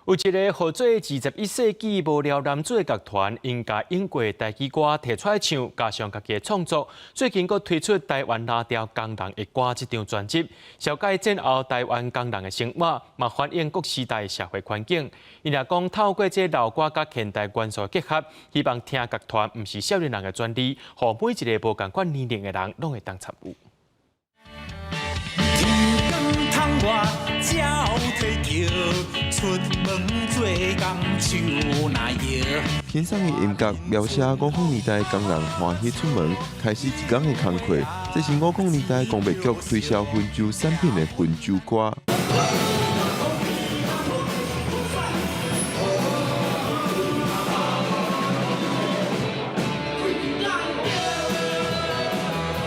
有一个號做21世紀無聊男子的樂團，𪜶共英國台語歌提出來唱，加上家己的創作，最近閣推出《台灣藍調工人的歌》這張專輯，紹介戰後台灣工人的生活，嘛反映各時代的社會環境。𪜶也講透過這老歌佮現代元素結合，希望聽樂團毋是少年人的專利，予每一个無仝款年齡的人攏會當參與。天光窗外鸟啼叫，出門做工手若搖。輕鬆的音樂描寫50年代工人歡喜出門，開始一工的工課。這是50年代工業局推銷薰酒產品的薰酒歌。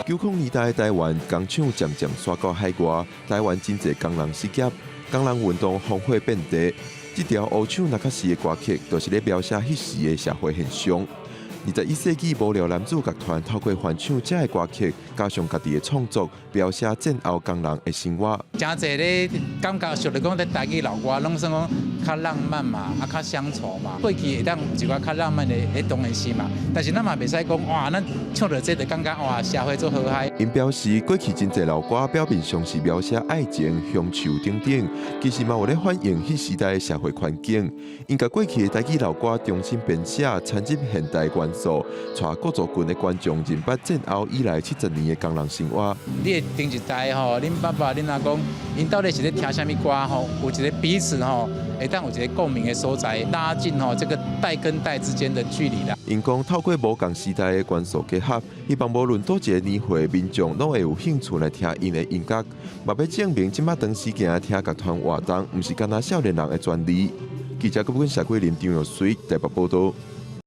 90年代台灣工廠漸漸徙到海外，台灣真濟工人失業，工人運動烽火遍地。這條烏手那卡西的歌曲，就是咧描寫彼時的社會現象。21世紀無聊男子樂團透過翻唱這个歌曲，加上家己的創作，描寫戰後工人的生活。誠濟咧感覺上來講，咧台語老歌攏算講較浪漫嘛，啊較鄉愁嘛。過去會當有一寡較浪漫的，彼當然是嘛。但是咱嘛袂使講哇，咱唱著這就感覺哇，社會足和諧。𪜶表示，過去真濟老歌表面上是描寫愛情、鄉愁等等，其實嘛有咧反映彼時代的社會環境。𪜶共過去的台語老歌重新編寫，摻入現代元素，帶各族群的觀眾認捌戰後以來70年的工人生活。你的頂一代吼，恁爸爸、恁阿公，𪜶到底是咧聽啥物歌吼？有一個彼此吼，會當有一個共鳴的所在，拉近吼這個代跟代之間的距離啦。𪜶講透過無仝時代的元素結合，希望無論佗一個年歲民眾攏會有興趣來聽𪜶的音樂，嘛欲證明這馬長時間聽樂團活動，毋是干焦少年人的專利。記者郭本、謝桂林、張玉水台北報道。